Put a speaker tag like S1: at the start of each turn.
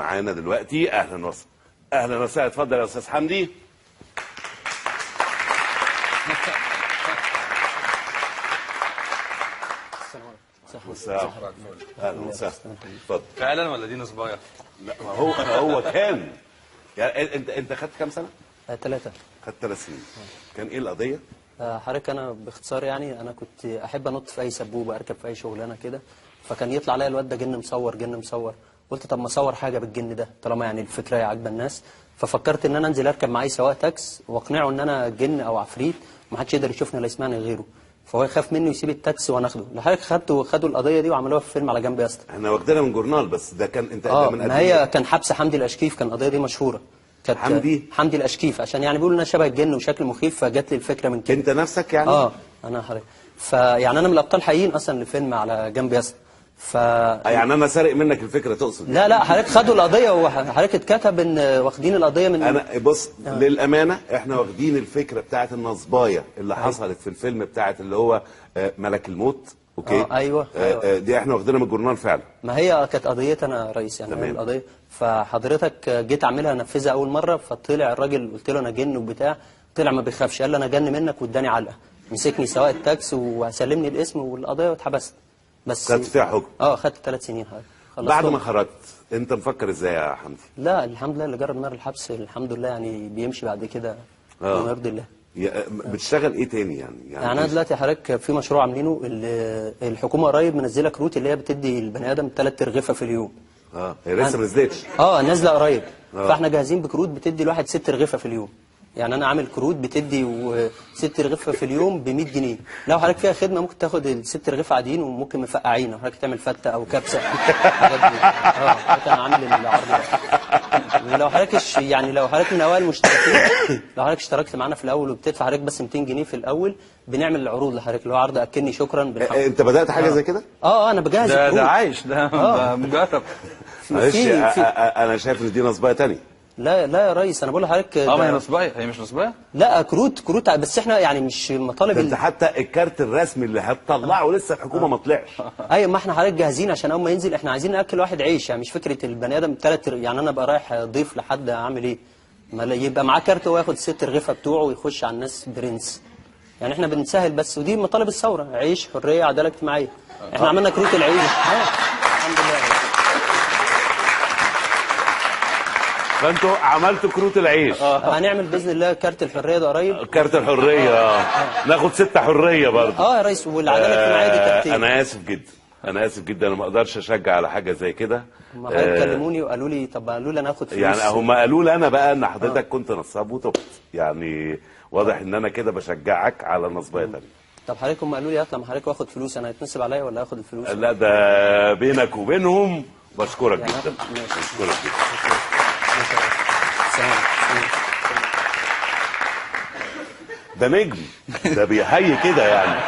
S1: معانا دلوقتي. اهلا وسهلا. اهلا وسهلا، اتفضل يا استاذ حمدي. اهلا وسهلا، اتفضل.
S2: فعلا ولا دي نصبايه؟
S1: لا ما هو كان يعني انت خدت كام سنة؟
S3: 3.
S1: خدت 3 سنين. كان ايه القضية؟
S3: حضرتك انا باختصار يعني انا كنت احب انط في اي سبوبه، اركب في اي شغلانة كده، فكان يطلع عليا الواد ده جن مصور جن مصور. قلت طب ما اصور حاجة بالجن ده طالما يعني الفكرة هي عاجبه الناس. ففكرت ان انا انزل اركب معايا سواق تاكس واقنعه ان انا جن او عفريت ومحدش يقدر يشوفني ولا يسمعني غيره، فهو يخاف مني ويسيب التاكسي وانا اخده. لحضرتك خدته وخدوا القضية دي وعملوها في فيلم على جنب يا اسطى.
S1: احنا واخدينها من جورنال، بس ده كان انت من
S3: ما هي كان حبس حمدي الاشكيف، كان القضية دي مشهورة. كانت حمدي الاشكيف عشان يعني بيقولوا ان انا شبه الجن وشكل مخيف، فجت لي الفكرة من كده.
S1: انت نفسك يعني؟
S3: انا حضرتك فيعني انا من الابطال الحقيقيين اصلا لفيلم على جنب يا اسطى. ف
S1: يعني انا سارق منك الفكرة تقصد؟
S3: لا لا حضرتك خدوا القضية، وحضرتك اتكتب ان واخدين القضية من
S1: انا. بص للامانة احنا واخدين الفكرة بتاعت النصبايه اللي حصلت في الفيلم بتاعت اللي هو ملك الموت. okay.
S3: ايوه.
S1: دي احنا واخدينها من الجورنال فعلا.
S3: ما هي كانت قضيتي انا يا ريس يعني. تمام. القضية فحضرتك جيت اعملها انفذها اول مرة، فطلع الراجل قلت له انا جن وبتاع، طلع ما بيخافش، قال لي انا جن منك واداني علقه، مسكني سواق التاكس وسلمني الاسم والقضية واتحبست. بس
S1: خدت فيها حكم؟
S3: خدت 3 سنين حضرتك.
S1: بعد ما خرجت انت مفكر ازاي يا حمدي؟
S3: لا الحمد لله اللي جرب نار الحبس الحمد لله يعني بيمشي بعد كده بما يرضي الله.
S1: بتشتغل ايه تاني يعني؟
S3: يعني انا دلوقتي حضرتك في مشروع عاملينه الحكومة قريب منزله كروت اللي هي بتدي البني ادم 3 رغيفه في اليوم.
S1: هي لسه ما نزلتش.
S3: نازله قريب. فاحنا جاهزين بكروت بتدي الواحد 6 رغيفه في اليوم. يعني انا عامل كروت بتدي 6 رغيفه في اليوم ب 100 جنيه. لو حضرتك فيها خدمة ممكن تاخد ال6 رغيفه عاديين وممكن مفقعين، لو حضرتك تعمل فته او كبسة. انا عامل العرض ده. ولو حضرتك يعني لو حضرتك من اوائل المشتركين، لو حضرتك اشتركت معانا في الاول وبتدفع حضرتك بس 200 جنيه في الاول، بنعمل العروض لحضرتك اللي هو عرض اكلني شكرا.
S1: انت بدات حاجة زي كده؟
S3: انا بجهز
S2: ده عايش ده مجرب.
S1: معلش انا شايف ان دي نصبايه ثانية.
S3: لا لا يا ريس انا بقول لحضرتك
S2: ما هي نصبايه، هي مش نصبايه؟
S3: لا كروت بس احنا يعني مش مطالب.
S1: انت حتى الكارت الرسمي اللي هتطلعه لسه الحكومة ما طلعش.
S3: ايوه ما احنا حضرتك جاهزين عشان اول ما ينزل احنا عايزين ناكل واحد عيش، يعني مش فكرة البني ادم 3 يعني انا ابقى رايح ضيف لحد اعمل ايه؟ ما يبقى معاه كارت وياخد 6 رغيفه بتوعه ويخش على الناس برنس. يعني احنا بنسهل بس، ودي مطالب الثورة، عيش حرية عدالة اجتماعية. احنا عملنا كروت العيش. الحمد لله.
S1: فانتوا عملتوا كروت العيش.
S3: هنعمل باذن الله كارت الحرية ده قريب.
S1: كارت الحرية ناخد 6 حرية برضه.
S3: يا ريس، والعدالة الاجتماعية دي كارتين.
S1: انا اسف جدا، انا اسف جدا، انا ما اقدرش اشجع على حاجة زي كده.
S3: هم كلموني وقالوا لي طب قالوا لي انا هاخد فلوس.
S1: يعني هم قالوا لي انا بقى ان حضرتك كنت نصاب وتبت، يعني واضح ان انا كده بشجعك على نصبايه ثانية.
S3: طب حضرتك هم قالوا لي اطلع مع حضرتك واخد فلوس، انا هيتنصب عليا ولا هاخد الفلوس؟
S1: لا ده بينك وبينهم. بشكرك يعني جدا. بشكرك جدا. ده نجم، ده بيحيي كده يعني.